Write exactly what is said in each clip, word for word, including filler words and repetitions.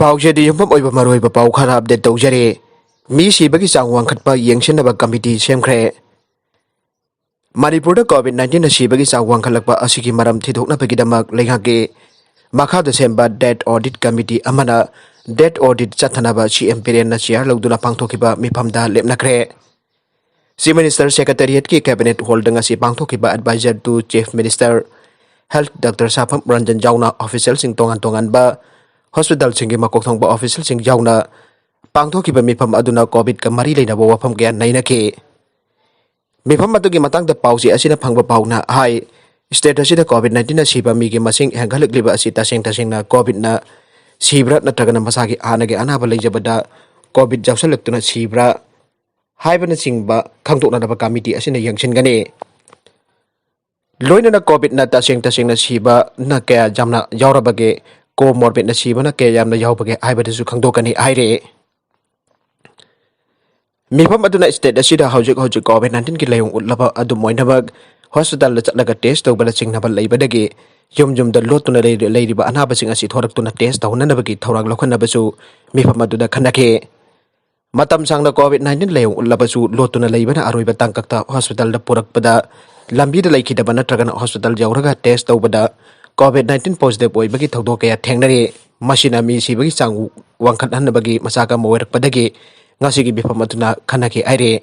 ꯄꯥꯎꯆꯦꯗꯤ ꯌꯨꯝꯐꯝ ꯑꯣꯏꯕ ꯃꯔꯨꯑꯣꯏꯕ ꯄꯥꯎ ꯈꯔ ꯑꯞꯗꯦꯠ ꯇꯧꯖꯔꯤ꯫ ꯃꯤ ꯁꯤꯕꯒꯤ ꯆꯥꯡ ꯋꯥꯡꯈꯠꯄ ꯌꯦꯡꯁꯤꯟꯅꯕ ꯀꯃꯤꯇꯤ ꯁꯦꯝꯈ꯭ꯔꯦ꯫ ꯃꯅꯤꯄꯨꯔꯗ ꯀꯣꯚꯤꯗ ꯅꯥꯏꯟꯇꯤꯟꯅ ꯁꯤꯕꯒꯤ ꯆꯥꯡ ꯋꯥꯡꯈꯠꯂꯛꯄ ꯑꯁꯤꯒꯤ ꯃꯔꯝ ꯊꯤꯗꯣꯛꯅꯕꯒꯤꯗꯃꯛ ꯂꯩꯉꯥꯛꯀꯤ ꯃꯈꯥꯗ ꯁꯦꯝꯕ ꯗꯦꯠ ꯑꯣꯗꯤꯠ ꯀꯃꯤꯇꯤ ꯑꯃꯅ ꯗꯦꯠ ꯑꯣꯗꯤꯠ ꯆꯠꯊꯅꯕ ꯁꯤ ꯑꯦꯝ ꯕꯤꯔꯦꯟꯅ ꯆꯤꯌꯥꯔ ꯂꯧꯗꯨꯅ ꯄꯥꯡꯊꯣꯛꯈꯤꯕ ꯃꯤꯐꯝꯗ ꯂꯦꯞꯅꯈ꯭ꯔꯦ꯫ ꯆꯤꯐ ꯃꯤꯅꯤꯁꯇꯔ ꯁꯦꯀ꯭ꯔꯦꯇꯦꯔꯤꯌꯦꯠꯀꯤ ꯀꯦꯕꯤꯅꯦꯠ ꯍꯣꯜꯗ ꯉꯁꯤ ꯄꯥꯡꯊꯣꯛꯈꯤꯕ adviser to chief minister health doctor Sapam Ranjan ꯌꯥꯎꯅ ꯑꯣꯐꯤꯁꯤꯌꯦꯜꯁꯤꯡ ꯇꯣꯉꯥꯟ ꯇꯣꯉꯥꯟꯕ ꯍꯣꯁꯄꯤꯇꯥꯜꯁꯤꯡꯒꯤ ꯃꯀꯣꯛ ꯊꯣꯡꯕ ꯑꯣꯐꯤꯁꯤꯌꯦꯜꯁꯤꯡ ꯌꯥꯎꯅ ꯄꯥꯡꯊꯣꯛꯈꯤꯕ ꯃꯤꯐꯝ ꯑꯗꯨꯅ ꯀꯣꯚꯤꯗꯀ ꯃꯔꯤ ꯂꯩꯅꯕ ꯋꯥꯐꯝ ꯀꯌꯥ ꯅꯩꯅꯈꯤ꯫ ꯃꯤꯐꯝ ꯑꯗꯨꯒꯤ ꯃꯇꯥꯡꯗ ꯄꯥꯎꯆꯦ ꯑꯁꯤꯅ ꯐꯪꯕ ꯄꯥꯎꯅ ꯍꯥꯏ, ꯁ꯭ꯇꯦꯠ ꯑꯁꯤꯗ ꯀꯣꯚꯤꯗ ꯅꯥꯏꯟꯇꯤꯟꯅ ꯁꯤꯕ ꯃꯤꯒꯤ ꯃꯁꯤꯡ ꯍꯦꯟꯒꯠꯂꯛꯂꯤꯕ ꯑꯁꯤ ꯇꯁꯦꯡ ꯇꯁꯦꯡꯅ ꯀꯣꯚꯤꯗꯅ ꯁꯤꯕ꯭ꯔꯥ ꯅꯠꯇ꯭ꯔꯒꯅ ꯃꯁꯥꯒꯤ ꯍꯥꯟꯅꯒꯤ ꯑꯅꯥꯕ ꯂꯩꯖꯕꯗ ꯀꯣꯚꯤꯗ ꯌꯥꯎꯁꯜꯂꯛꯇꯨꯅ ꯁꯤꯕ꯭ꯔꯥ ꯍꯥꯏꯕꯅꯆꯤꯡꯕ ꯈꯪꯗꯣꯛꯅꯅꯕ ꯀꯃꯤꯇꯤ ꯑꯁꯤꯅ ꯌꯦꯡꯁꯤꯟꯒꯅꯤ꯫ ꯂꯣꯏꯅꯅ ꯀꯣꯚꯤꯗꯅ ꯇꯁꯦꯡ ꯇꯁꯦꯡꯅ ꯁꯤꯕꯅ ꯀꯌꯥ ꯌꯥꯝꯅ ꯌꯥꯎꯔꯕꯒꯦ, ꯀꯣꯃꯣꯔꯕꯤꯗꯅ ꯁꯤꯕꯅ ꯀꯌꯥ ꯌꯥꯝꯅ ꯌꯥꯎꯕꯒꯦ ꯍꯥꯏꯕꯗꯨꯁꯨ ꯈꯪꯗꯣꯛꯀꯅꯤ ꯍꯥꯏꯔꯤ꯫ ꯃꯤꯐꯝ ꯑꯗꯨꯅ ꯁ꯭ꯇꯦꯠ ꯑꯁꯤꯗ ꯍꯧꯖꯤꯛ ꯍꯧꯖꯤꯛ ꯀꯣꯚꯤꯗ ꯅꯥꯏꯟꯇꯤꯟꯒꯤ ꯂꯥꯏꯑꯣꯡ ꯎꯠꯂꯕ ꯑꯗꯨꯝ ꯑꯣꯏꯅꯃꯛ ꯍꯣꯁꯄꯤꯇꯥꯜꯗ ꯆꯠꯂꯒ ꯇꯦꯁ ꯇꯧꯕꯅꯆꯤꯡꯕ ꯂꯩꯕꯗꯒꯤ ꯌꯨꯝ ꯌꯨꯝꯗ ꯂꯣꯠꯇꯨꯅ ꯂꯩꯔꯤ-, ꯂꯩꯔꯤꯕ ꯑꯅꯥꯕꯁꯤꯡ ꯑꯁꯤ ꯊꯣꯔꯛꯇꯨꯅ ꯇꯦꯁ ꯇꯧꯍꯟꯅꯅꯕꯒꯤ ꯊꯧꯔꯥꯡ ꯂꯧꯈꯠꯅꯕꯁꯨ ꯃꯤꯐꯝ ꯑꯗꯨꯗ ꯈꯟꯅꯈꯤ꯫ ꯃꯇꯝ ꯁꯥꯡꯅ ꯀꯣꯚꯤꯗ ꯅꯥꯏꯟꯇꯤꯟ ꯂꯥꯏꯑꯣꯡ ꯎꯠꯂꯕꯁꯨ ꯂꯣꯠꯇꯨꯅ ꯂꯩꯕꯅ ꯑꯔꯣꯏꯕ ꯇꯥꯡꯀꯛꯇ ꯍꯣꯁꯄꯤꯇꯥꯜꯗ ꯄꯨꯔꯛꯄꯗ ꯂꯝꯕꯤꯗ ꯂꯩꯈꯤꯗꯕ ꯅꯠꯇ꯭ꯔꯒꯅ ꯍꯣꯁꯄꯤꯇꯥꯜ ꯌꯧꯔꯒ ꯇꯦꯁ ꯇꯧꯕꯗ ꯀꯣꯚꯤꯗ ꯅꯥꯏꯟꯇꯤꯟ ꯄꯣꯖꯤꯇꯤꯚ ꯑꯣꯏꯕꯒꯤ ꯊꯧꯗꯣꯛ ꯀꯌꯥ ꯊꯦꯡꯅꯔꯤ꯫ ꯃꯁꯤꯅ ꯃꯤ ꯁꯤꯕꯒꯤ ꯆꯥꯡ ꯋꯥꯡꯈꯠꯍꯟꯅꯕꯒꯤ ꯃꯆꯥꯛ ꯑꯃ ꯑꯣꯏꯔꯛꯄꯗꯒꯤ ꯉꯁꯤꯒꯤ ꯃꯤꯐꯝ ꯑꯗꯨꯅ ꯈꯟꯅꯈꯤ ꯍꯥꯏꯔꯤ꯫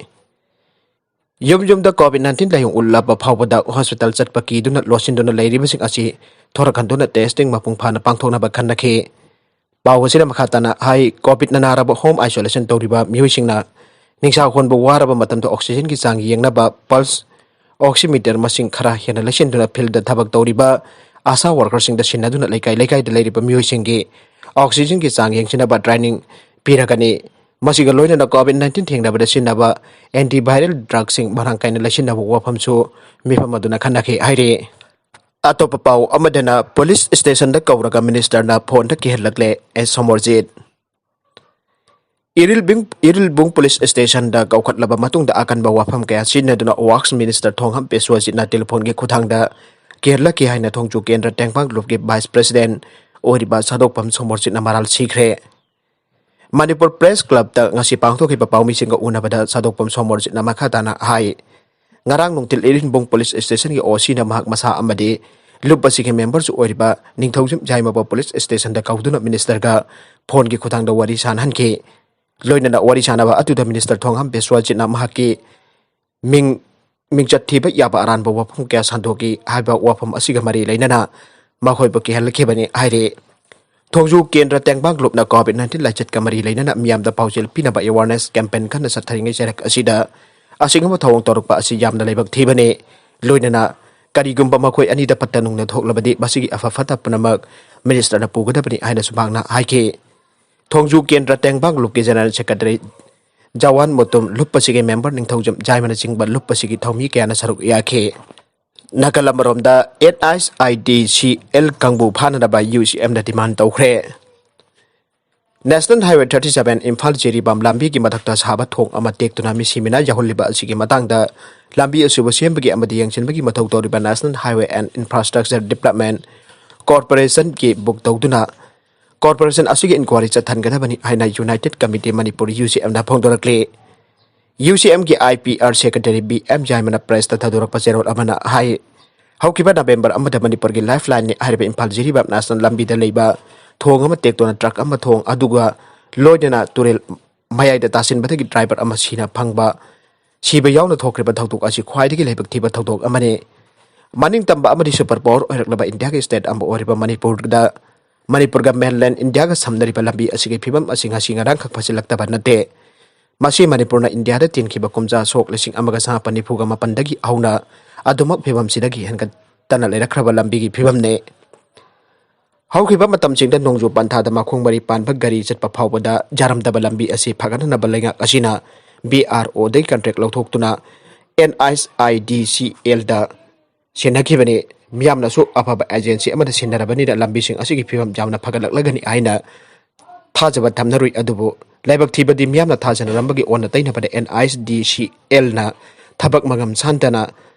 ꯌꯨꯝ ꯌꯨꯝꯗ ꯀꯣꯚꯤꯗ ꯅꯥꯏꯟꯇꯤꯟ ꯂꯥꯏꯑꯣꯡ ꯎꯠꯂꯕ ꯐꯥꯎꯕꯗ ꯍꯣꯁꯄꯤꯇꯥꯜ ꯆꯠꯄ ꯀꯤꯗꯨꯅ ꯂꯣꯠꯁꯤꯟꯗꯨꯅ ꯂꯩꯔꯤꯕꯁꯤꯡ ꯑꯁꯤ ꯊꯣꯔꯛꯍꯟꯗꯨꯅ ꯇꯦꯁꯇꯤꯡ ꯃꯄꯨꯡ ꯐꯥꯅ ꯄꯥꯡꯊꯣꯛꯅꯕ ꯈꯟꯅꯈꯤ꯫ ꯄꯥꯎ ꯑꯁꯤꯅ ꯃꯈꯥ ꯇꯥꯅ ꯍꯥꯏ, ꯀꯣꯚꯤꯗꯅ ꯅꯥꯔꯕ ꯍꯣꯝ ꯑꯥꯏꯁꯣꯂꯦꯁꯟ ꯇꯧꯔꯤꯕ ꯃꯤꯑꯣꯏꯁꯤꯡꯅ ꯅꯤꯡꯁꯥ ꯍꯣꯟꯕ ꯋꯥꯔꯕ ꯃꯇꯝꯗ ꯑꯣꯛꯁꯤꯖꯦꯟꯒꯤ ꯆꯥꯡ ꯌꯦꯡꯅꯕ ꯄꯜꯁ ꯑꯣꯛꯁꯤꯃꯤꯇꯔ ꯃꯁꯤꯡ ꯈꯔ ꯍꯦꯟꯅ ꯂꯩꯁꯤꯟꯗꯨꯅ ꯐꯤꯜꯗ ꯊꯕꯛ ꯇꯧꯔꯤꯕ ꯑꯥꯁꯥ ꯋꯥꯔꯀꯔꯁꯤꯡꯗ ꯁꯤꯟꯅꯗꯨꯅ ꯂꯩꯀꯥꯏ ꯂꯩꯀꯥꯏꯗ ꯂꯩꯔꯤꯕ ꯃꯤꯑꯣꯏꯁꯤꯡꯒꯤ ꯑꯣꯛꯁꯤꯖꯦꯟꯒꯤ ꯆꯥꯡ ꯌꯦꯡꯁꯤꯟꯅꯕ ꯇ꯭ꯔꯦꯅꯤꯡ ꯄꯤꯔꯒꯅꯤ꯫ ꯃꯁꯤꯒ ꯂꯣꯏꯅꯅ ꯀꯣꯚꯤꯗ ꯅꯥꯏꯟꯇꯤꯟ ꯊꯦꯡꯅꯕꯗ ꯁꯤꯖꯤꯟꯅꯕ ꯑꯦꯟꯇꯤꯚꯥꯏꯔꯦꯜ ꯗ꯭ꯔꯒꯁꯤꯡ ꯃꯔꯥꯡ ꯀꯥꯏꯅ ꯂꯩꯁꯤꯟꯅꯕ ꯋꯥꯐꯝꯁꯨ ꯃꯤꯐꯝ ꯑꯗꯨꯅ ꯈꯟꯅꯈꯤ ꯍꯥꯏꯔꯤ꯫ ꯑꯇꯣꯞꯄ ꯄꯥꯎ ꯑꯃꯗꯅ ꯄꯨꯂꯤꯁ ꯁ꯭ꯇꯦꯁꯟꯗ ꯀꯧꯔꯒ ꯃꯤꯅꯤꯁꯇꯔꯅ ꯐꯣꯟꯗ ꯀꯤꯍꯜꯂꯛꯂꯦ, ꯑꯦꯁ ꯁꯣꯃꯣꯔꯖꯤꯠ꯫ ꯏꯔꯤꯜꯕꯤꯡ-, ꯏꯔꯤꯜꯕꯨꯡ ꯄꯨꯂꯤꯁ ꯁ꯭ꯇꯦꯁꯟꯗ ꯀꯧꯈꯠꯂꯕ ꯃꯇꯨꯡꯗ ꯑꯀꯟꯕ ꯋꯥꯐꯝ ꯀꯌꯥ ꯁꯤꯖꯤꯟꯅꯗꯨꯅ ꯋꯥꯔꯛꯁ ꯃꯤꯅꯤꯁꯇꯔ ꯊꯣꯡꯍꯝ ꯕꯤꯁ꯭ꯋꯖꯤꯠꯅ ꯇꯦꯂꯤꯐꯣꯟꯒꯤ ꯈꯨꯠꯊꯥꯡꯗ ꯀꯤꯍꯜꯂꯛꯈꯤ ꯍꯥꯏꯅ ꯊꯣꯡꯖꯨ ꯀꯦꯟꯗ꯭ꯔ ꯇꯦꯡꯕꯥꯡ ꯂꯨꯞꯀꯤ ꯚꯥꯏꯁ ꯄ꯭ꯔꯦꯁꯤꯗꯦꯟꯠ ꯑꯣꯏꯔꯤꯕ ꯁꯥꯗꯣꯛꯄꯝ ꯁꯣꯃꯣꯔꯖꯤꯠꯅ ꯃꯔꯥꯜ ꯁꯤꯈ꯭ꯔꯦ꯫ ꯃꯅꯤꯄꯨꯔ ꯄ꯭ꯔꯦꯁ ꯀ꯭ꯂꯕꯇ ꯉꯁꯤ ꯄꯥꯡꯊꯣꯛꯈꯤꯕ ꯄꯥꯎꯃꯤꯁꯤꯡꯒ ꯎꯅꯕꯗ ꯁꯥꯗꯣꯛꯄꯝ ꯁꯣꯃꯣꯔꯖꯤꯠꯅ ꯃꯈꯥ ꯇꯥꯅ ꯍꯥꯏ, ꯉꯔꯥꯡ ꯅꯨꯡꯊꯤꯜ ꯏꯔꯤꯟꯕꯨꯡ ꯄꯨꯂꯤꯁ ꯁ꯭ꯇꯦꯁꯟꯒꯤ ꯑꯣ ꯁꯤꯅ ꯃꯍꯥꯛ ꯃꯁꯥ ꯑꯃꯗꯤ ꯂꯨꯞ ꯑꯁꯤꯒꯤ ꯃꯦꯝꯕꯔꯁꯨ ꯑꯣꯏꯔꯤꯕ ꯅꯤꯡꯊꯧꯖꯝ ꯌꯥꯏꯃꯕ ꯄꯨꯂꯤꯁ ꯁ꯭ꯇꯦꯁꯟꯗ ꯀꯧꯗꯨꯅ ꯃꯤꯅꯤꯁꯇꯔꯒ ꯐꯣꯟꯒꯤ ꯈꯨꯊꯥꯡꯗ ꯋꯥꯔꯤ ꯁꯥꯟꯅꯍꯟꯈꯤ꯫ ꯂꯣꯏꯅꯅ ꯋꯥꯔꯤ ꯁꯥꯟꯅꯕ ꯑꯗꯨꯗ ꯃꯤꯅꯤꯁꯇꯔ ꯊꯣꯡꯉꯝ ꯕꯤꯁ꯭ꯋꯖꯤꯠꯅ ꯃꯍꯥꯛꯀꯤ ꯃꯤꯡ, ꯃꯤꯡꯆꯠ ꯊꯤꯕ ꯌꯥꯕ ꯑꯔꯥꯟꯕ ꯋꯥꯐꯝ ꯀꯌꯥ ꯁꯟꯗꯣꯛꯈꯤ ꯍꯥꯏꯕ ꯋꯥꯐꯝ ꯑꯁꯤꯒ ꯃꯔꯤ ꯂꯩꯅꯅ ꯃꯈꯣꯏꯕꯨ ꯀꯤꯍꯜꯂꯛꯈꯤꯕꯅꯤ ꯍꯥꯏꯔꯤ꯫ ꯊꯣꯡꯖꯨ ꯀꯦꯟꯗ꯭ꯔ ꯇꯦꯡꯕꯥꯡ ꯂꯨꯞꯅ COVID nineteen ꯂꯥꯏꯆꯠꯀ ꯃꯔꯤ ꯂꯩꯅꯅ ꯃꯤꯌꯥꯝꯗ ꯄꯥꯎꯖꯦꯜ ꯄꯤꯅꯕ awareness campaign ꯀꯟꯅ ꯆꯠꯊꯔꯤꯉꯩ ꯆꯩꯔꯛ ꯑꯁꯤꯗ ꯑꯁꯤꯒꯨꯝꯕ ꯊꯧꯑꯣꯡ ꯇꯧꯔꯛꯄ ꯑꯁꯤ ꯌꯥꯝꯅ ꯂꯥꯏꯕꯛ ꯊꯤꯕꯅꯤ꯫ ꯂꯣꯏꯅꯅ ꯀꯔꯤꯒꯨꯝꯕ ꯃꯈꯣꯏ ꯑꯅꯤꯗ ꯐꯠꯇ ꯅꯨꯡꯗ ꯊꯣꯛꯂꯕꯗꯤ ꯃꯁꯤꯒꯤ ꯑꯐ ꯐꯠꯇ ꯄꯨꯝꯅꯃꯛ ꯃꯤꯅꯤꯁꯇꯔꯅ ꯄꯨꯒꯗꯕꯅꯤ ꯍꯥꯏꯅꯁꯨ ꯃꯍꯥꯛꯅ ꯍꯥꯏꯈꯤ꯫ ꯊꯣꯡꯖꯨ ꯀꯦꯟꯗ꯭ꯔ ꯇꯦꯡꯕꯥꯡ ꯂꯨꯞꯀꯤ ꯖꯦꯅꯔꯦꯜ ꯁꯦꯀ꯭ꯔꯦꯇꯔꯤ ꯖꯋꯥꯟ ꯃꯨꯇꯨꯝ, ꯂꯨꯞ ꯑꯁꯤꯒꯤ ꯃꯦꯝꯕꯔ ꯅꯤꯡꯊꯧꯖꯝ ꯖꯥꯏꯃꯅꯆꯤꯡꯕ ꯂꯨꯞ ꯑꯁꯤꯒꯤ ꯊꯧꯃꯤ ꯀꯌꯥꯅ ꯁꯔꯨꯛ ꯌꯥꯈꯤ꯫ ꯅꯥꯀꯜ ꯑꯃꯔꯣꯝꯗ, NISIDCL ꯀꯥꯡꯕꯨ ꯐꯥꯅꯅꯕ UCMꯅ demand ꯇꯧꯈ꯭ꯔꯦ꯫ National Highway thirty seven Imphal Jiribam ꯂꯝꯕꯤꯒꯤ ꯃꯊꯛꯇ ꯁꯥꯕ ꯊꯣꯡ ꯑꯃ ꯇꯦꯛꯇꯨꯅ ꯃꯤꯁꯤ ꯃꯤꯅꯥ ꯌꯥꯎꯍꯜꯂꯤꯕ ꯑꯁꯤꯒꯤ ꯃꯇꯥꯡꯗ ꯂꯝꯕꯤ ꯑꯁꯤꯕꯨ ꯁꯦꯝꯕꯒꯤ ꯑꯃꯗꯤ ꯌꯦꯡꯁꯤꯟꯕꯒꯤ ꯃꯊꯧ ꯇꯧꯔꯤꯕ National Highway and Infrastructure Development Corporationꯒꯤ book ꯇꯧꯗꯨꯅ corporation ꯑꯁꯤꯒꯤ inquiry ꯆꯠꯊꯍꯟꯒꯗꯕꯅꯤ ꯍꯥꯏꯅ United Committee Manipur, UCMꯅ ꯐꯣꯡꯗꯣꯔꯛꯂꯤ꯫ UCMꯒꯤ IPR secretary B M ꯖꯥꯏꯃꯅ pressꯇ ꯊꯥꯗꯣꯔꯛꯄ ꯆꯦꯔꯣꯜ ꯑꯃꯅ ꯍꯥꯏ, ꯍꯧꯈꯤꯕ November ꯑꯃꯗ ꯃꯅꯤꯄꯨꯔꯒꯤ lifelineꯅꯤ ꯍꯥꯏꯔꯤꯕ ꯏꯝꯐꯥꯜ ꯖꯤꯔꯤꯕꯥꯝ national ꯂꯝꯕꯤꯗ ꯂꯩꯕ ꯊꯣꯡ ꯑꯃ ꯇꯦꯛꯇꯨꯅ truck ꯑꯃ ꯊꯣꯡ ꯑꯗꯨꯒ ꯂꯣꯏꯅꯅ ꯇꯨꯔꯦꯜ ꯃꯌꯥꯏꯗ ꯇꯥꯁꯤꯟꯕꯗꯒꯤ driver ꯑꯃ ꯁꯤꯅ ꯐꯪꯕ, ꯁꯤꯕ ꯌꯥꯎꯅ ꯊꯣꯛꯈ꯭ꯔꯤꯕ ꯊꯧꯗꯣꯛ ꯑꯁꯤ ꯈ꯭ꯋꯥꯏꯗꯒꯤ ꯂꯥꯏꯕꯛ ꯊꯤꯕ ꯊꯧꯗꯣꯛ ꯑꯃꯅꯤ꯫ ꯃꯅꯤꯡ ꯇꯝꯕ ꯑꯃꯗꯤ super power ꯑꯣꯏꯔꯛꯂꯕ ꯏꯟꯗꯤꯌꯥꯒꯤ state ꯑꯃ ꯑꯣꯏꯔꯤꯕ ꯃꯅꯤꯄꯨꯔꯗ, ꯃꯅꯤꯄꯨꯔꯒ mainland ꯏꯟꯗꯤꯌꯥꯒ ꯁꯝꯅꯔꯤꯕ ꯂꯝꯕꯤ ꯑꯁꯤꯒꯤ ꯐꯤꯕꯝ ꯑꯁꯤ ꯉꯁꯤ ꯉꯔꯥꯡꯈꯛ ꯐꯖꯤꯜꯂꯛꯇꯕ ꯅꯠꯇꯦ꯫ ꯃꯁꯤ ꯃꯅꯤꯄꯨꯔꯅ ꯏꯟꯗꯤꯌꯥꯗ ꯇꯤꯟꯈꯤꯕ ꯀꯨꯝꯖꯥ ꯁꯣꯛ ꯂꯤꯁꯤꯡ ꯑꯃꯒ ꯆꯥꯃꯥꯄꯟ ꯅꯤꯐꯨꯒ ꯃꯥꯄꯟꯗꯒꯤ ꯍꯧꯅ ꯑꯗꯨꯃꯛ ꯐꯤꯕꯝꯁꯤꯗꯒꯤ ꯍꯦꯟꯒꯠꯇꯅ ꯂꯩꯔꯛꯈ꯭ꯔꯕ ꯂꯝꯕꯤꯒꯤ ꯐꯤꯕꯝꯅꯤ꯫ ꯍꯧꯈꯤꯕ ꯃꯇꯝꯁꯤꯡꯗ ꯅꯣꯡꯖꯨ ꯄꯟꯊꯥꯗ ꯃꯈꯣꯡ ꯃꯔꯤ ꯄꯥꯟꯕ ꯒꯥꯔꯤ ꯆꯠꯄ ꯐꯥꯎꯕꯗ ꯌꯥꯔꯝꯗꯕ ꯂꯝꯕꯤ ꯑꯁꯤ ꯐꯒꯠꯍꯟꯅꯕ ꯂꯩꯉꯥꯛ ꯑꯁꯤꯅ BROꯗꯒꯤ contract ꯂꯧꯊꯣꯛꯇꯨꯅ NISIDCLꯗ ꯁꯤꯟꯅꯈꯤꯕꯅꯤ꯫ ꯃꯤꯌꯥꯝꯅꯁꯨ ꯑꯐꯕ agency ꯑꯃꯗ ꯁꯤꯟꯅꯔꯕꯅꯤꯅ ꯂꯝꯕꯤꯁꯤꯡ ꯑꯁꯤꯒꯤ ꯐꯤꯕꯝ ꯌꯥꯝꯅ ꯐꯒꯠꯂꯛꯂꯒꯅꯤ ꯍꯥꯏꯅ ꯊꯥꯖꯕ ꯊꯝꯅꯔꯨꯏ꯫ ꯑꯗꯨꯕꯨ ꯂꯥꯏꯕꯛ ꯊꯤꯕꯗꯤ ꯃꯤꯌꯥꯝꯅ ꯊꯥꯖꯅꯔꯝꯕꯒꯤ ꯑꯣꯟꯅ ꯇꯩꯅꯕꯗ NISIDCLꯅ ꯊꯕꯛ ꯃꯉꯝ ꯁꯥꯟꯗꯅ,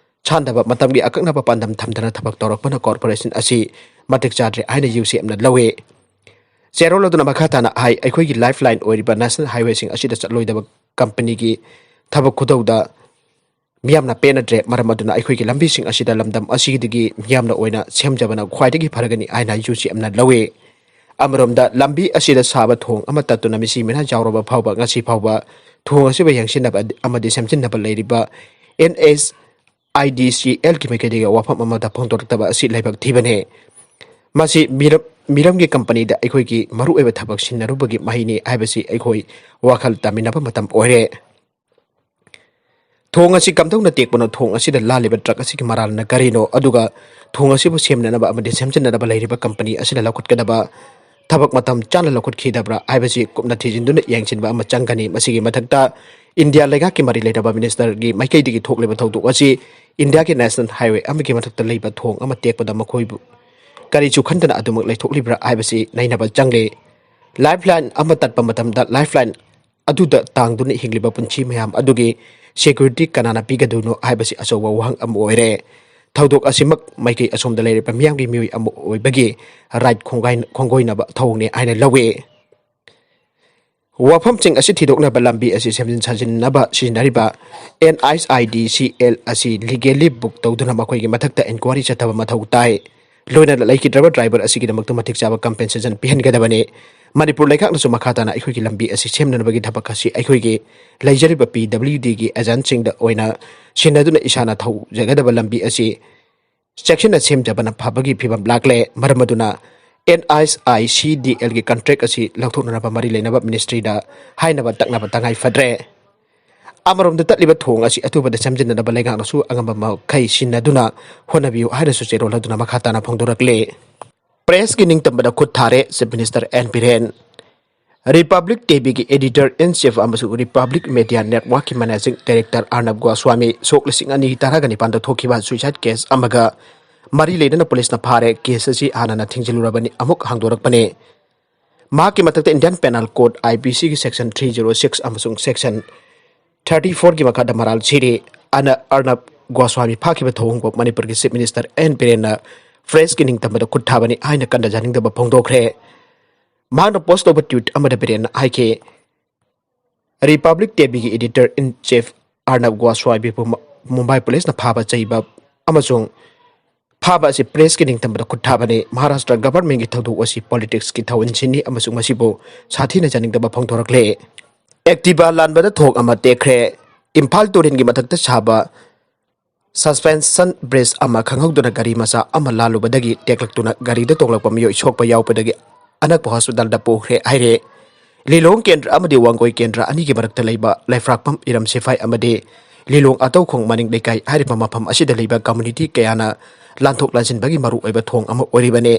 ꯁꯥꯟꯗꯕ ꯃꯇꯝꯒꯤ ꯑꯀꯛꯅꯕ ꯄꯥꯟꯗꯝ ꯊꯝꯗꯅ ꯊꯕꯛ ꯇꯧꯔꯛꯄꯅ corporation ꯑꯁꯤ ꯃꯇꯤꯛ ꯆꯥꯗ꯭ꯔꯦ ꯍꯥꯏꯅ ꯌꯨ ꯁꯤ ꯑꯦꯝꯅ ꯂꯧꯏ꯫ ꯆꯦꯔꯣꯜ ꯑꯗꯨꯅ ꯃꯈꯥ ꯇꯥꯅ ꯍꯥꯏ, ꯑꯩꯈꯣꯏꯒꯤ ꯂꯥꯏꯐ ꯂꯥꯏꯟ ꯑꯣꯏꯔꯤꯕ ꯅꯦꯁꯅꯦꯜ ꯍꯥꯏꯋꯦꯁꯤꯡ ꯑꯁꯤꯗ ꯆꯠꯂꯣꯏꯗꯕ ꯀꯝꯄꯅꯤꯒꯤ ꯊꯕꯛ ꯈꯨꯗꯧꯗ ꯃꯤꯌꯥꯝꯅ ꯄꯦꯟꯅꯗ꯭ꯔꯦ꯫ ꯃꯔꯝ ꯑꯗꯨꯅ ꯑꯩꯈꯣꯏꯒꯤ ꯂꯝꯕꯤꯁꯤꯡ ꯑꯁꯤꯗ ꯂꯝꯗꯝ ꯑꯁꯤꯗꯒꯤ ꯃꯤꯌꯥꯝꯅ ꯑꯣꯏꯅ ꯁꯦꯝꯖꯕꯅ ꯈ꯭ꯋꯥꯏꯗꯒꯤ ꯐꯔꯒꯅꯤ ꯍꯥꯏꯅ ꯌꯨ ꯁꯤ ꯑꯦꯝꯅ ꯂꯧꯏ꯫ ꯑꯃꯔꯣꯝꯗ ꯂꯝꯕꯤ ꯑꯁꯤꯗ ꯁꯥꯕ ꯊꯣꯡ ꯑꯃ ꯇꯠꯇꯨꯅ ꯃꯤꯁꯤ ꯃꯤꯅꯥ ꯆꯥꯎꯔꯕ ꯐꯥꯎꯕ ꯉꯁꯤ ꯐꯥꯎꯕ ꯊꯣꯡ ꯑꯁꯤꯕꯨ ꯌꯦꯡꯁꯤꯟꯅꯕ ꯑꯃꯗꯤ ꯁꯦꯝꯖꯤꯟꯅꯕ ꯂꯩꯔꯤꯕ ꯑꯦꯟ ꯑꯦꯁ ꯑꯥꯏ ꯗꯤ ꯁꯤ ꯑꯦꯜꯒꯤ ꯃꯥꯏꯀꯩꯗꯒꯤ ꯋꯥꯐꯝ ꯑꯃꯠꯇ ꯐꯣꯡꯗꯣꯔꯛꯇꯕ ꯑꯁꯤ ꯂꯥꯏꯕꯛ ꯊꯤꯕꯅꯤ꯫ ꯃꯁꯤ ꯃꯤꯔꯝ, ꯃꯤꯔꯝꯒꯤ ꯀꯝꯄꯅꯤꯗ ꯑꯩꯈꯣꯏꯒꯤ ꯃꯔꯨꯑꯣꯏꯕ ꯊꯕꯛ ꯁꯤꯟꯅꯔꯨꯕꯒꯤ ꯃꯍꯩꯅꯤ ꯍꯥꯏꯕꯁꯤ ꯑꯩꯈꯣꯏ ꯋꯥꯈꯜ ꯇꯥꯃꯤꯟꯅꯕ ꯃꯇꯝ ꯑꯣꯏꯔꯦ꯫ ꯊꯣꯡ ꯑꯁꯤ ꯀꯝꯗꯧꯅ ꯇꯦꯛꯄꯅꯣ, ꯊꯣꯡ ꯑꯁꯤꯗ ꯂꯥꯜꯂꯤꯕ ꯇ꯭ꯔꯛ ꯑꯁꯤꯒꯤ ꯃꯔꯥꯜꯅ ꯀꯔꯤꯅꯣ, ꯑꯗꯨꯒ ꯊꯣꯡ ꯑꯁꯤꯕꯨ ꯁꯦꯝꯅꯅꯕ ꯑꯃꯗꯤ ꯁꯦꯝꯖꯤꯟꯅꯅꯕ ꯂꯩꯔꯤꯕ ꯀꯝꯄꯅꯤ ꯑꯁꯤꯅ ꯂꯧꯈꯠꯀꯗꯕ ꯊꯕꯛ ꯃꯇꯝ ꯆꯥꯅ ꯂꯧꯈꯠꯈꯤꯗꯕ꯭ꯔꯥ ꯍꯥꯏꯕꯁꯤ ꯀꯨꯞꯅ ꯊꯤꯖꯤꯟꯗꯨꯅ ꯌꯦꯡꯁꯤꯟꯕ ꯑꯃ ꯆꯪꯒꯅꯤ꯫ ꯃꯁꯤꯒꯤ ꯃꯊꯛꯇ ꯏꯟꯗꯤꯌꯥ ꯂꯩꯉꯥꯛꯀꯤ ꯃꯔꯤ ꯂꯩꯅꯕ ꯃꯤꯅꯤꯁꯇꯔꯒꯤ ꯃꯥꯏꯀꯩꯗꯒꯤ ꯊꯣꯛꯂꯤꯕ ꯊꯧꯗꯣꯛ ꯑꯁꯤ ꯏꯟꯗꯤꯌꯥꯒꯤ ꯅꯦꯁꯅꯦꯜ ꯍꯥꯏꯋꯦ ꯑꯃꯒꯤ ꯃꯊꯛꯇ ꯂꯩꯕ ꯊꯣꯡ ꯑꯃ ꯇꯦꯛꯄꯗ ꯃꯈꯣꯏꯕꯨ ꯀꯔꯤꯁꯨ ꯈꯟꯗꯅ ꯑꯗꯨꯃꯛ ꯂꯩꯊꯣꯛꯂꯤꯕ꯭ꯔꯥ ꯍꯥꯏꯕꯁꯤ ꯅꯩꯅꯕ ꯆꯪꯂꯤ꯫ ꯂꯥꯏꯐ ꯂꯥꯏꯟ ꯑꯃ ꯇꯠꯄ ꯃꯇꯝꯗ ꯂꯥꯏꯐ ꯂꯥꯏꯟ ꯑꯗꯨꯗ ꯇꯥꯡꯗꯨꯅ ꯍꯤꯡꯂꯤꯕ ꯄꯨꯟꯁꯤ ꯃꯌꯥꯝ ꯑꯗꯨꯒꯤ ꯁꯦꯀ꯭ꯌꯨꯔꯤꯇꯤ ꯀꯅꯥꯅ ꯄꯤꯒꯗꯣꯏꯅꯣ ꯍꯥꯏꯕꯁꯤ ꯑꯆꯧꯕ ꯋꯥꯍꯪ ꯑꯃ ꯑꯣꯏꯔꯦ꯫ ꯊꯧꯗꯣꯛ ꯑꯁꯤꯃꯛ ꯃꯥꯏꯀꯩ ꯑꯁꯣꯝꯗ ꯂꯩꯔꯤꯕ ꯃꯤꯌꯥꯝꯒꯤ ꯃꯤꯑꯣꯏ ꯑꯃ ꯑꯣꯏꯕꯒꯤ ꯔꯥꯏꯠ ꯈꯣꯡꯒꯥꯏ-, ꯈꯣꯡꯒꯣꯏꯅꯕ ꯊꯧꯑꯣꯡꯅꯤ ꯍꯥꯏꯅ ꯂꯧꯏ꯫ ꯋꯥꯐꯝꯁꯤꯡ ꯑꯁꯤ ꯊꯤꯗꯣꯛꯅꯕ ꯂꯝꯕꯤ ꯑꯁꯤ ꯁꯦꯝꯖꯤꯟ ꯁꯥꯖꯤꯟꯅꯕ ꯁꯤꯖꯤꯟꯅꯔꯤꯕ and I I D C L ꯑꯁꯤ ꯂꯤꯒꯦꯜꯂꯤ ꯕꯨꯛ ꯇꯧꯗꯨꯅ ꯃꯈꯣꯏꯒꯤ ꯃꯊꯛꯇ ꯏꯟꯀ꯭ꯋꯥꯔꯤ ꯆꯠꯊꯕ ꯃꯊꯧ ꯇꯥꯏ꯫ ꯂꯣꯏꯅꯅ ꯂꯩꯈꯤꯗ꯭ꯔꯕ ꯗ꯭ꯔꯥꯏꯚꯔ ꯑꯁꯤꯒꯤꯗꯃꯛꯇ ꯃꯇꯤꯛ ꯆꯥꯕ ꯀꯝꯄꯦꯟꯁꯦꯁꯟ ꯄꯤꯍꯟꯒꯗꯕꯅꯤ꯫ ꯃꯅꯤꯄꯨꯔ ꯂꯩꯉꯥꯛꯅꯁꯨ ꯃꯈꯥ ꯇꯥꯅ ꯑꯩꯈꯣꯏꯒꯤ ꯂꯝꯕꯤ ꯑꯁꯤ ꯁꯦꯝꯅꯅꯕꯒꯤ ꯊꯕꯛ ꯑꯁꯤ ꯑꯩꯈꯣꯏꯒꯤ ꯂꯩꯖꯔꯤꯕ ꯄꯤ ꯗꯕ꯭ꯂꯤꯎ ꯗꯤꯒꯤ ꯑꯦꯖꯦꯟꯠꯁꯤꯡꯗ ꯑꯣꯏꯅ ꯁꯤꯟꯅꯗꯨꯅ ꯏꯁꯥꯅ ꯊꯧꯖꯒꯗꯕ ꯂꯝꯕꯤ ꯑꯁꯤ ꯆꯦꯛꯁꯤꯟꯅ ꯁꯦꯝꯖꯕꯅ ꯐꯕꯒꯤ ꯐꯤꯕꯝ ꯂꯥꯛꯂꯦ꯫ ꯃꯔꯝ ꯑꯗꯨꯅ and I I C D algae contract ꯑꯁꯤ ꯂꯧꯊꯣꯛꯅꯅꯕ ꯃꯔꯤ ꯂꯩꯅꯕ ꯃꯤꯅꯤꯁꯇ꯭ꯔꯤꯗ ꯍꯥꯏꯅꯕ ꯇꯛꯅꯕ ꯇꯉꯥꯏ ꯐꯗ꯭ꯔꯦ꯫ ꯑꯃꯔꯣꯝꯗ ꯇꯠꯂꯤꯕ ꯊꯣꯡ ꯑꯁꯤ ꯑꯊꯨꯕꯗ ꯁꯦꯝꯖꯤꯟꯅꯅꯕ ꯂꯩꯉꯥꯛꯅꯁꯨ ꯑꯉꯝꯕ ꯃꯈꯩ ꯁꯤꯟꯅꯗꯨꯅ ꯍꯣꯠꯅꯕꯤꯌꯨ ꯍꯥꯏꯅꯁꯨ ꯆꯦꯔꯣꯜ ꯑꯗꯨꯅ ꯃꯈꯥ ꯇꯥꯅ ꯐꯣꯡꯗꯣꯔꯛꯂꯤ꯫ ꯄ꯭ꯔꯦꯁꯀꯤ ꯅꯤꯡꯇꯝꯕꯗ ꯈꯨꯠ ꯊꯥꯔꯦ chief minister N Biren. Republic ꯇꯤꯚꯤꯒꯤ ꯑꯦꯗꯤꯇꯔ ꯏꯟ ꯆꯤꯐ ꯑꯃꯁꯨꯡ ꯔꯤꯄꯕ꯭ꯂꯤꯛ ꯃꯦꯗꯤꯌꯥ ꯅꯦꯠꯋꯥꯔꯛꯀꯤ ꯃꯦꯅꯦꯖꯤꯡ ꯗꯥꯏꯔꯦꯛꯇꯔ ꯑꯔꯅꯕ ꯒꯣꯁ꯭ꯋꯥꯃꯤ ꯁꯣꯛ ꯂꯤꯁꯤꯡ ꯑꯅꯤ ꯇꯔꯥꯒ ꯅꯤꯄꯥꯟꯗ ꯊꯣꯛꯈꯤꯕ ꯁꯨꯏꯁꯥꯏꯗ ꯀꯦꯁ ꯑꯃꯒ ꯃꯔꯤ ꯂꯩꯅꯅ ꯄꯨꯂꯤꯁꯅ ꯐꯥꯔꯦ꯫ ꯀꯦꯁ ꯑꯁꯤ ꯍꯥꯟꯅꯅ ꯊꯤꯡꯖꯤꯜꯂꯨꯔꯕꯅꯤ, ꯑꯃꯨꯛ ꯍꯥꯡꯗꯣꯔꯛꯄꯅꯤ꯫ ꯃꯍꯥꯛꯀꯤ ꯃꯊꯛꯇ Indian penal code, I P ꯁꯤꯒꯤ ꯁꯦꯛꯁꯟ ꯊ꯭ꯔꯤ ꯖꯤꯔꯣ ꯁꯤꯛꯁ ꯑꯃꯁꯨꯡ ꯁꯦꯛꯁꯟ ꯊꯥꯔꯇꯤ ꯐꯣꯔꯒꯤ ꯃꯈꯥꯗ ꯃꯔꯥꯜ ꯁꯤꯔꯤ꯫ ꯑꯅ ꯑꯔꯅꯕ ꯒꯣꯁ꯭ꯋꯥꯃꯤ ꯐꯥꯈꯤꯕ ꯊꯧꯑꯣꯡ ꯐꯥꯎ ꯃꯅꯤꯄꯨꯔꯒꯤ ꯆꯤꯐ ꯃꯤꯅꯤꯁꯇꯔ ꯑꯦꯟ ꯕꯤꯔꯦꯟꯅ ꯄ꯭ꯔꯦꯁꯀꯤ ꯅꯤꯡꯇꯝꯕꯗ ꯈꯨꯠ ꯊꯥꯕꯅꯤ ꯍꯥꯏꯅ ꯀꯟꯅ ꯌꯥꯅꯤꯡꯗꯕ ꯐꯣꯡꯗꯣꯛꯈ꯭ꯔꯦ꯫ ꯃꯍꯥꯛꯅ ꯄꯣꯁ ꯇꯧꯕ ꯇ꯭ꯋꯤꯠ ꯑꯃꯗ ꯕꯤꯔꯦꯟꯅ ꯍꯥꯏꯈꯤ, ꯔꯤꯄꯕ꯭ꯂꯤꯛ ꯇꯤꯚꯤꯒꯤ ꯏꯗꯤꯇꯔ ꯏꯟ ꯆꯤꯐ ꯑꯔꯅꯕ ꯒꯣꯁ꯭ꯋꯥꯃꯤꯕꯨ ꯃ-, ꯃꯨꯝꯕꯥꯏ ꯄꯨꯂꯤꯁꯅ ꯐꯥꯕ ꯆꯩꯕ ꯑꯃꯁꯨꯡ ꯐꯥꯕ ꯑꯁꯤ ꯄ꯭ꯔꯦꯁꯀꯤ ꯅꯤꯡꯇꯝꯕꯗ ꯈꯨꯠ ꯊꯥꯕꯅꯤ꯫ ꯃꯍꯥꯔꯥꯁꯇ꯭ꯔ ꯒꯚꯔꯟꯃꯦꯟꯠꯀꯤ ꯊꯧꯗꯣꯛ ꯑꯁꯤ ꯄꯣꯂꯤꯇꯤꯛꯁꯀꯤ ꯊꯧꯑꯣꯡꯁꯤꯡꯅꯤ ꯑꯃꯁꯨꯡ ꯃꯁꯤꯕꯨ ꯁꯥꯊꯤꯅ ꯌꯥꯅꯤꯡꯗꯕ ꯐꯣꯡꯗꯣꯔꯛꯂꯦ꯫ ꯑꯦꯛꯇꯤꯚꯥ ꯂꯥꯟꯕꯗ ꯊꯣꯡ ꯑꯃ ꯇꯦꯛꯈ꯭ꯔꯦ꯫ ꯏꯝꯐꯥꯜ ꯇꯨꯔꯦꯜꯒꯤ ꯃꯊꯛꯇ ꯁꯥꯕ ꯁꯁꯄꯦꯟꯁꯟ ꯕ꯭ꯔꯤꯖ ꯑꯃ ꯈꯪꯍꯧꯗꯅ ꯒꯥꯔꯤ ꯃꯆꯥ ꯑꯃ ꯂꯥꯜꯂꯨꯕꯗꯒꯤ ꯇꯦꯛꯂꯛꯇꯨꯅ ꯒꯥꯔꯤꯗ ꯇꯣꯡꯂꯛꯄ ꯃꯤꯑꯣꯏ ꯁꯣꯛꯄ ꯌꯥꯎꯕꯗꯒꯤ ꯑꯅꯛꯄ ꯍꯣꯁꯄꯤꯇꯥꯜꯗ ꯄꯨꯈ꯭ꯔꯦ ꯍꯥꯏꯔꯦ꯫ ꯂꯤꯂꯣꯡ ꯀꯦꯟꯗ꯭ꯔ ꯑꯃꯗꯤ ꯋꯥꯡꯒꯣꯏ ꯀꯦꯟꯗ꯭ꯔ ꯑꯅꯤꯒꯤ ꯃꯔꯛꯇ ꯂꯩꯕ ꯂꯩꯐ꯭ꯔꯥꯛꯄꯝ ꯏꯔꯝ ꯁꯤꯐꯥꯏ ꯑꯃꯗꯤ ꯂꯤꯂꯣꯡ ꯑꯇꯧꯈꯣꯡ ꯃꯅꯤꯡ ꯂꯩꯀꯥꯏ ꯍꯥꯏꯔꯤꯕ ꯃꯐꯝ ꯑꯁꯤꯗ ꯂꯩꯕ ꯀꯝꯃ꯭ꯌꯨꯅꯤꯇꯤ ꯀꯌꯥꯅ ꯂꯥꯟꯊꯣꯛ ꯂꯥꯟꯁꯤꯟꯕꯒꯤ ꯃꯔꯨꯑꯣꯏꯕ ꯊꯣꯡ ꯑꯃ ꯑꯣꯏꯔꯤꯕꯅꯤ꯫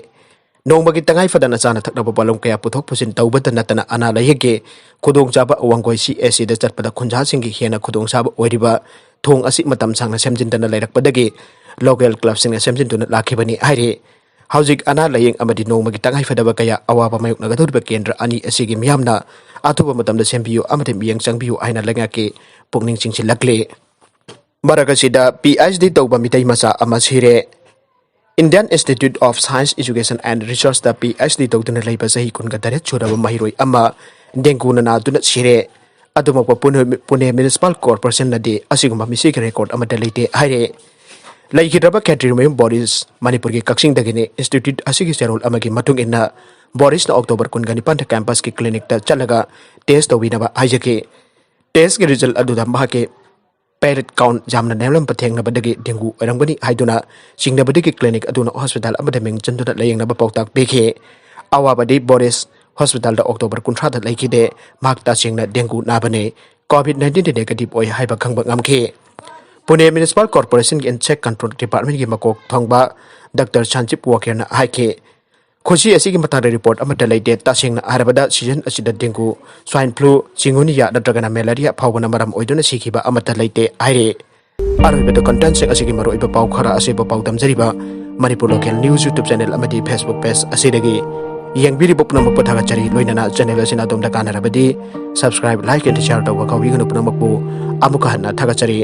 ꯅꯣꯡꯃꯒꯤ ꯇꯉꯥꯏ ꯐꯗꯅ ꯆꯥꯅ ꯊꯛꯅꯕ ꯄꯣꯠꯂꯝ ꯀꯌꯥ ꯄꯨꯊꯣꯛ ꯄꯨꯁꯤꯟ ꯇꯧꯕꯇ ꯅꯠꯇꯅ ꯑꯅꯥ ꯂꯥꯏꯌꯦꯡꯒꯤ ꯈꯨꯗꯣꯡꯆꯥꯕ ꯋꯥꯡꯒꯣꯏ ꯁꯤ ꯑꯦꯁ ꯁꯤꯗ ꯆꯠꯄꯗ ꯈꯨꯟꯖꯥꯁꯤꯡꯒꯤ ꯍꯦꯟꯅ ꯈꯨꯗꯣꯡꯆꯥꯕ ꯑꯣꯏꯔꯤꯕ ꯊꯣꯡ ꯑꯁꯤ ꯃꯇꯝ ꯁꯥꯡꯅ ꯁꯦꯝꯖꯤꯟꯗꯅ ꯂꯩꯔꯛꯄꯗꯒꯤ ꯂꯣꯀꯦꯜ ꯀ꯭ꯂꯕꯁꯤꯡꯅ ꯁꯦꯝꯖꯤꯟꯗꯨꯅ ꯂꯥꯛꯈꯤꯕꯅꯤ ꯍꯥꯏꯔꯤ꯫ ꯍꯧꯖꯤꯛ ꯑꯅꯥ ꯂꯥꯏꯌꯦꯡ ꯑꯃꯗꯤ ꯅꯣꯡꯃꯒꯤ ꯇꯉꯥꯏ ꯐꯗꯕ ꯀꯌꯥ ꯑꯋꯥꯕ ꯃꯥꯌꯣꯛꯅꯒꯗꯧꯔꯤꯕ ꯀꯦꯟꯗ꯭ꯔ ꯑꯅꯤ ꯑꯁꯤꯒꯤ ꯃꯤꯌꯥꯝꯅ ꯑꯊꯨꯕ ꯃꯇꯝꯗ ꯁꯦꯝꯕꯤꯌꯨ ꯑꯃꯗꯤ ꯃꯤꯠꯌꯦꯡ ꯆꯪꯕꯤꯌꯨ ꯍꯥꯏꯅ ꯂꯩꯉꯥꯛꯀꯤ ꯄꯨꯛꯅꯤꯡ ꯆꯤꯡꯁꯤꯜꯂꯛꯂꯤ꯫ ꯃꯔꯛ ꯑꯁꯤꯗ ꯄꯤ ꯑꯩꯆ ꯗꯤ ꯇꯧꯕ ꯃꯤꯇꯩ ꯃꯆꯥ ꯑꯃ ꯁꯤꯔꯦ꯫ Indian Institute of Science Education and Researchꯇ ꯄꯤ ꯑꯩꯆ ꯗꯤ ꯇꯧꯗꯨꯅ ꯂꯩꯕ ꯆꯍꯤ ꯀꯨꯟꯒ ꯇꯔꯦꯠ ꯁꯨꯔꯕ ꯃꯍꯩꯔꯣꯏ ꯑꯃ ꯗꯦꯡꯒꯨꯅ ꯅꯥꯗꯨꯅ ꯁꯤꯔꯦ꯫ ꯑꯗꯨꯃꯛꯄ ꯄꯨꯅꯦ, ꯄꯨꯅꯦ ꯃ꯭ꯌꯨꯅꯤꯁꯤꯄꯥꯜ ꯀꯣꯔꯄꯣꯔꯦꯁꯟꯅꯗꯤ ꯑꯁꯤꯒꯨꯝꯕ ꯃꯤꯁꯤꯒꯤ ꯔꯦꯀꯣꯔꯗ ꯑꯃꯠꯇ ꯂꯩꯇꯦ ꯍꯥꯏꯔꯦ꯫ ꯂꯩꯈꯤꯗ꯭ꯔꯕ ꯈꯦꯇ꯭ꯔꯤꯃꯌꯨꯝ ꯕꯣꯔꯤꯁ ꯃꯅꯤꯄꯨꯔꯒꯤ ꯀꯛꯆꯤꯡꯗꯒꯤꯅꯤ꯫ ꯏꯟꯁꯇꯤꯇ꯭ꯌꯨꯠ ꯑꯁꯤꯒꯤ ꯆꯦꯔꯣꯜ ꯑꯃꯒꯤ ꯃꯇꯨꯡ ꯏꯟꯅ ꯕꯣꯔꯤꯁꯅ ꯑꯣꯛꯇꯣꯕꯔ ꯀꯨꯟꯒ ꯅꯤꯄꯥꯟꯗ ꯀꯦꯝꯄꯁꯀꯤ ꯀ꯭ꯂꯤꯅꯤꯛꯇ ꯆꯠꯂꯒ ꯇꯦꯁ ꯇꯧꯕꯤꯅꯕ ꯍꯥꯏꯖꯈꯤ꯫ ꯇꯦꯁꯀꯤ ꯔꯤꯖꯜ ꯑꯗꯨꯗ ꯃꯍꯥꯛꯀꯤ ꯄꯦꯔꯦꯠ ꯀꯥꯎꯟ ꯌꯥꯝꯅ ꯅꯦꯝꯂꯝꯕ ꯊꯦꯡꯅꯕꯗꯒꯤ ꯗꯦꯡꯒꯨ ꯑꯣꯏꯔꯝꯒꯅꯤ ꯍꯥꯏꯗꯨꯅ ꯆꯤꯡꯅꯕꯗꯒꯤ ꯀ꯭ꯂꯤꯅꯤꯛ ꯑꯗꯨꯅ ꯍꯣꯁꯄꯤꯇꯥꯜ ꯑꯃꯗ ꯃꯤꯡ ꯆꯟꯗꯨꯅ ꯂꯥꯌꯦꯡꯅꯕ ꯄꯥꯎꯇꯥꯛ ꯄꯤꯈꯤ꯫ ꯑꯋꯥꯕꯗꯤ ꯕꯣꯔꯤꯁ ꯍꯣꯁꯄꯤꯇꯥꯜꯗ ꯑꯣꯛꯇꯣꯕꯔ ꯀꯨꯟꯊ꯭ꯔꯥꯗ ꯂꯩꯈꯤꯗꯦ꯫ ꯃꯍꯥꯛ ꯇꯁꯦꯡꯅ ꯗꯦꯡꯒꯨ ꯅꯥꯕꯅꯤ꯫ ꯀꯣꯚꯤꯗ ꯅꯥꯏꯟꯇꯤꯟꯗꯤ ꯅꯦꯒꯦꯇꯤꯚ ꯑꯣꯏ ꯍꯥꯏꯕ ꯈꯪꯕ ꯉꯝꯈꯤ꯫ ꯄꯨꯅꯦ ꯃ꯭ꯌꯨꯅꯤꯁꯤꯄꯥꯜ ꯀꯣꯔꯄꯣꯔꯦꯁꯟꯒꯤ ꯏꯟꯁꯦꯛ ꯀꯟꯇ꯭ꯔꯣꯜ ꯗꯤꯄꯥꯔꯠꯃꯦꯟꯒꯤ ꯃꯀꯣꯛ ꯊꯣꯡꯕ ꯗꯥꯛꯇꯔ ꯁꯟꯖꯤꯞ ꯋꯥꯀꯦꯔꯅ ꯍꯥꯏꯈꯤ, ꯈꯨꯁꯤ ꯑꯁꯤꯒꯤ ꯃꯇꯥꯡꯗ ꯔꯤꯄꯣꯔꯠ ꯑꯃꯠꯇ ꯂꯩꯇꯦ꯫ ꯇꯁꯦꯡꯅ ꯍꯥꯏꯔꯕꯗ, ꯁꯤꯖꯟ ꯑꯁꯤꯗ ꯗꯦꯡꯒꯨ, ꯁ꯭ꯋꯥꯏꯟ ꯐ꯭ꯂꯨ, ꯆꯤꯡꯒꯨꯅꯤꯌꯥ ꯅꯠꯇ꯭ꯔꯒꯅ ꯃꯦꯂꯦꯔꯤꯌꯥ ꯐꯥꯎꯕꯅ ꯃꯔꯝ ꯑꯣꯏꯗꯨꯅ ꯁꯤꯈꯤꯕ ꯑꯃꯠꯇ ꯂꯩꯇꯦ ꯍꯥꯏꯔꯤ꯫ ꯑꯔꯣꯏꯕꯗ ꯀꯟꯇꯦꯟꯁꯤꯡ ꯑꯁꯤꯒꯤ ꯃꯔꯨꯑꯣꯏꯕ ꯄꯥꯎ ꯈꯔ ꯑꯁꯤꯕꯨ ꯄꯥꯎꯗꯝꯖꯔꯤꯕ Manipur local news YouTube channel ꯑꯃꯗꯤ ꯐꯦꯁꯕꯨꯛ ꯄꯦꯖ ꯑꯁꯤꯗꯒꯤ ꯌꯦꯡꯕꯤꯔꯤꯕ ꯄꯨꯝꯅꯃꯛꯄꯨ ꯊꯥꯒꯠꯆꯔꯤ꯫ ꯂꯣꯏꯅꯅ ꯆꯦꯅꯦꯜ ꯑꯁꯤꯅ ꯑꯗꯣꯝꯗ ꯀꯥꯟꯅꯔꯕꯗꯤ subscribe, like and share ꯇꯧꯕ ꯀꯥꯎꯕꯤꯒꯅꯨ꯫ ꯄꯨꯝꯅꯃꯛꯄꯨ ꯑꯃꯨꯛꯀ ꯍꯟꯅ ꯊꯥꯒꯠꯆꯔꯤ꯫